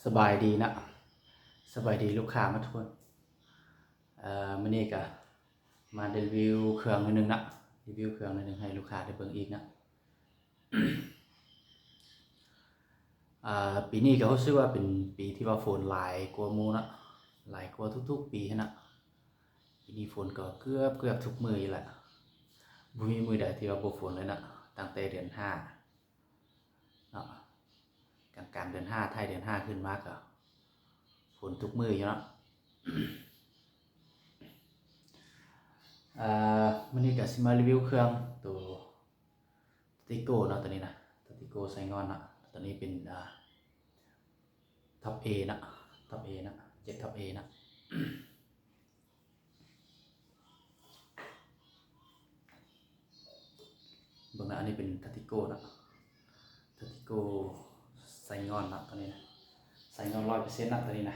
ສະບາຍດີນະ ສະບາຍດີລູກຄ້າໝົດທຸກຄົນ. ເອີ ມື້ນີ້ກະມາຣີວິວເຄື່ອງໜ້ອຍໜຶ່ງນະ ຣີວິວເຄື່ອງໜ້ອຍໜຶ່ງໃຫ້ລູກຄ້າໄດ້ເບິ່ງອີກນະ. ເອີ ປີນີ້ກະຮູ້ສຶກວ່າເປັນປີທີ່ວ່າຝົນຫຼາຍກວ່າໝູ່ນະ ຫຼາຍກວ່າທຸກໆປີຫັ້ນນະ. ປີນີ້ຝົນກໍເກືອບໆທຸກມື້ຢູ່ແຫຼະ ບໍ່ມີມື້ໃດທີ່ວ່າບໍ່ຝົນເລີຍນະ ຕັ້ງແຕ່ເດືອນຫ້າ ເນາະ ກາງໆເດືອນຫ້າ ທ້າຍເດືອນຫ້າຂຶ້ນມາກໍຝົນທຸກມື້ຢູ່ເນາະ. ເອີ ມື້ນີ້ກໍຊິມາຣີວິວເຄື່ອງໂຕຕາຕິໂກ້ເນາະ ໂຕນີ້ນະ ຕາຕິໂກ້ໄຊງ່ອນເນາະ. ໂຕນີ້ເປັນ ອາ ທັອບເອເນາະ ທັອບເອເນາະ ເຈັດທັອບເອເນາະ. ເບິ່ງນະ ອັນນີ້ເປັນຕາຕິໂກ້ເນາະ ຕາຕິໂກ້ໄຊງ່ອນເນາະ ໂຕນີ້ນະ ໄຊງ່ອນຮ້ອຍເປີເຊັນເນາະ ໂຕນີ້ນະ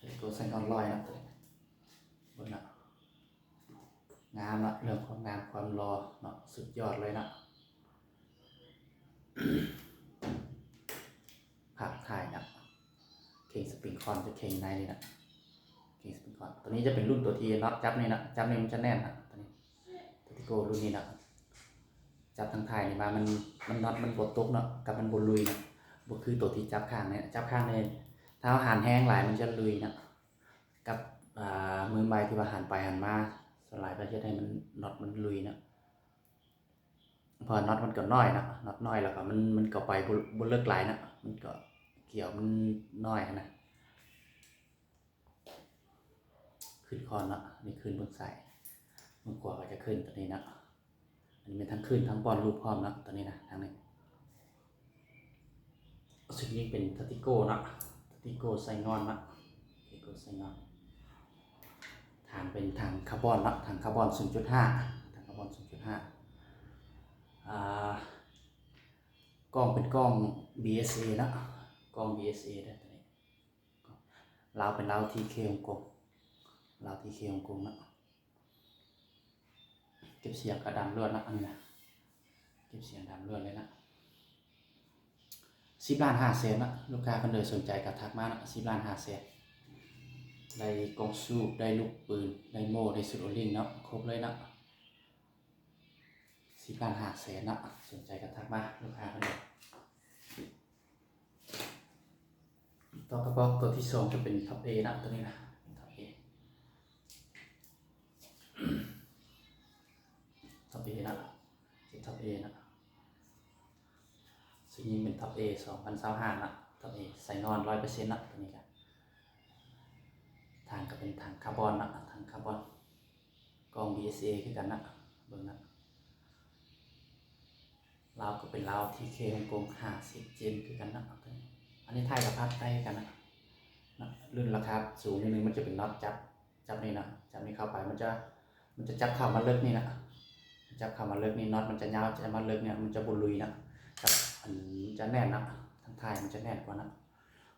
ຕາຕິໂກ້ໄຊງ່ອນຮ້ອຍເນາະ ໂຕນີ້ນະ. ເບິ່ງເນາະ ງາມເນາະ ເລື່ອງຄວາມງາມຄວາມຫຼໍ່ເນາະ ສຸດຍອດເລີຍເນາະ. ພາບຖ່າຍນະ ເຄັ່ງສະປຣິງຄອນຈະເຄັ່ງໃນນີ້ນະ ເຄັ່ງສະປຣິງຄອນ. ໂຕນີ້ຈະເປັນລຸ້ນໂຕທີ່ນັອດຈັບນີ້ນະ ຈັບນີ້ມັນຈະແໜ້ນນະ ໂຕນີ້ ຕາຕິໂກ້ລຸ້ນນີ້ນະ ຈັບທາງທ້າຍນີ້ມາ ມັນ ມັນນັອດມັນບໍ່ຕົກເນາະ ກັບມັນບໍ່ລຸຍນະ ບໍ່ຄືໂຕທີ່ຈັບຂ້າງນີ້ ຈັບຂ້າງນີ້ ຖ້າເຮົາຫັນແຮງຫຼາຍມັນຈະລຸຍນະ ກັບ ອາ ມືໃໝ່ທີ່ວ່າຫັນໄປຫັນມາ ສ່ວນຫຼາຍກໍເຮັດໃຫ້ມັນ ນັອດມັນລຸຍນະ. ເພາະວ່ານັອດມັນກໍນ້ອຍເນາະ ນັອດນ້ອຍແລ້ວກໍມັນ ມັນກໍໄປບໍ່ ບໍ່ເລິກຫຼາຍເນາະ ມັນກໍກ່ຽວມັນນ້ອຍຫັ້ນນະ. ຂຶ້ນຄອນເນາະ ນີ້ຂຶ້ນເບື້ອງຊ້າຍ ເບື້ອງຂວາກໍຈະຂຶ້ນໂຕນີ້ເນາະ. ອັນນີ້ແມ່ນທັງຂຶ້ນທັງປ່ອນລູກພ້ອມເນາະ ໂຕນີ້ນະ ທາງນີ້. ຊຸດນີ້ເປັນຕາຕິໂກ້ເນາະ ຕາຕິໂກ້ໄຊງ່ອນເນາະ ຕາຕິໂກ້ໄຊງ່ອນ. ຖັງເປັນຖັງຄາບອນເນາະ ຖັງຄາບອນສູນຈຸດຫ້າ ຖັງຄາບອນສູນຈຸດຫ້າ. ອາ ກ້ອງເປັນກ້ອງບີເອສເອເນາະ ກ້ອງບີເອສເອເດີ ໂຕນີ້. ລາວເປັນລາວທີເຄຮົງກົງ ລາວທີເຄຮົງກົງເນາະ. ເກັບສຽງກະດຳລ້ວນນະ ອັນນີ້ນະ ເກັບສຽງດຳລ້ວນເລີຍນະ. ສິບລ້ານຫ້າແສນນະ ລູກຄ້າຄົນໃດສົນໃຈກໍທັກມານະ ສິບລ້ານຫ້າແສນ. ໄດ້ກ້ອງສູບ ໄດ້ລູກປືນ ໄດ້ໂມ່ ໄດ້ຊຸດໂອລິງເນາະ ຄົບເລີຍນະ. ສິບລ້ານຫ້າແສນນະ ສົນໃຈກໍທັກມາ ລູກຄ້າຄົນໃດ. ຕໍ່ກະບອກໂຕທີສອງຈະເປັນທັອບເອນະ ໂຕນີ້ນະ ທັອບເອ ທັອບເອນະ ເປັນທັອບເອນະ. ຊິຍິງເປັນທັອບເອ ສອງພັນຊາວຫ້ານະ ທັອບເອ ໄຊງ່ອນຮ້ອຍເປີເຊັນນະ ໂຕນີ້ກະ ຖັງກະເປັນຖັງຄາບອນນະ ຖັງຄາບອນ. ກ້ອງບີເອສເອຄືກັນນະ ເບິ່ງນະ. ລາວກໍເປັນລາວທີເຄຮົງກົງ ຫ້າສິບເຈນຄືກັນນະ. ອັນນີ້ທ້າຍກະພັບໄດ້ຄືກັນນະ ນະ. ລຸ້ນລາຄາສູງໜ້ອຍໜຶ່ງ ມັນຈະເປັນນັອດຈັບ ຈັບນີ້ນະ ຈັບນີ້ເຂົ້າໄປ ມັນຈະ ມັນຈະຈັບເຂົ້າມາເລິກນີ້ນະ ຈັບເຂົ້າມາເລິກນີ້ ນັອດມັນຈະຍາວ ຈັບມາເລິກນີ້ ມັນຈະບໍ່ລຸຍນະ. ຈັບ ອັນ ມັນຈະແໜ້ນນະ ທາງທ້າຍມັນຈະແໜ້ນກວ່ານະ.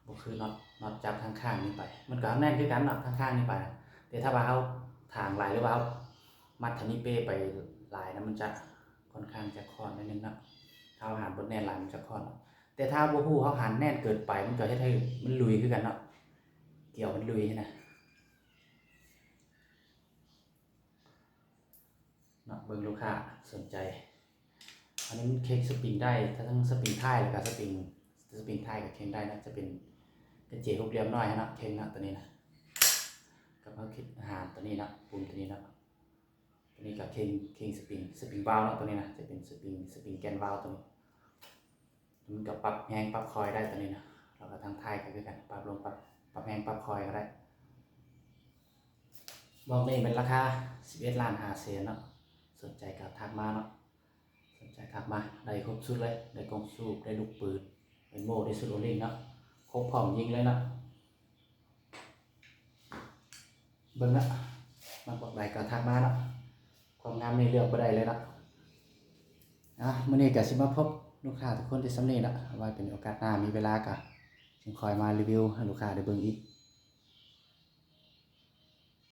ບໍ່ຄືນັອດ ນັອດຈັບທາງຂ້າງນີ້ໄປ ມັນກໍແໜ້ນຄືກັນເນາະ ທາງຂ້າງນີ້ໄປ. ແຕ່ຖ້າວ່າເຮົາຖາງຫຼາຍ ຫຼືວ່າເຮົາມັດທາງນີ້ເປ້ໄປຫຼາຍນະ ມັນຈະຄ່ອນຂ້າງຈະຄ່ອນໜ້ອຍໜຶ່ງເນາະ. ຖ້າເຮົາຫານບໍ່ແໜ້ນຫຼາຍ ມັນຈະຄ່ອນເນາະ. ແຕ່ຖ້າບໍ່ຮູ້ ເຮົາຫານແໜ້ນເກີນໄປ ມັນກໍເຮັດໃຫ້ມັນລຸຍຄືກັນເນາະ ກຽວມັນລຸຍຫັ້ນນະ. ເນາະ ເບິ່ງລູກຄ້າສົນໃຈ. ອັນນີ້ມັນເຄັ່ງສະປຣິງໄດ້ ທັງສະປຣິງທ້າຍ ແລ້ວກະສະປຣິງ ສະປຣິງທ້າຍກະເຄັ່ງໄດ້ນະ. ຈະເປັນກະເຈຫົກຫຼ່ຽມນ້ອຍຫັ້ນນະ ເຄັ່ງນະ ໂຕນີ້ນະ. ກັບເຮົາຄິດຫານໂຕນີ້ນະ ປຸ່ມໂຕນີ້ນະ. ໂຕນີ້ກະເຄັ່ງ ເຄັ່ງສະປຣິງ ສະປຣິງວາວເນາະ ໂຕນີ້ນະ ຈະເປັນສະປຣິງ ສະປຣິງແກ່ນວາວໂຕນີ້. ມັນກະປັບແຮງປັບຄອຍໄດ້ໂຕນີ້ນະ. ແລ້ວກະທາງທ້າຍກະຄືກັນ ປັບລົງ ປັບ ປັບແຮງປັບຄອຍກະໄດ້. ບອກນີ້ເປັນລາຄາສິບເອັດລ້ານຫ້າແສນເນາະ. ສົນໃຈກະທັກມາເນາະ ສົນໃຈທັກມາ. ໄດ້ຄົບຊຸດເລີຍ ໄດ້ກ້ອງສູບ ໄດ້ລູກປືນ ໄດ້ໂມ່ ໄດ້ຊຸດໂອລິງເນາະ ຄົບພ້ອມຍິງເລີຍເນາະ. ເບິ່ງເນາະ ມັກບອກໃດກໍທັກມາເນາະ. ຄວາມງາມນີ້ເລືອກບໍ່ໄດ້ເລີຍເນາະ. ອ່າ ມື້ນີ້ກໍຊິມາພົບລູກຄ້າທຸກຄົນແຕ່ສ່ຳນີ້ເນາະ. ເອົາໄວ້ເປັນໂອກາດໜ້າມີເວລາກໍຈຶ່ງຄ່ອຍມາຣີວິວໃຫ້ລູກຄ້າໄດ້ເບິ່ງອີກ.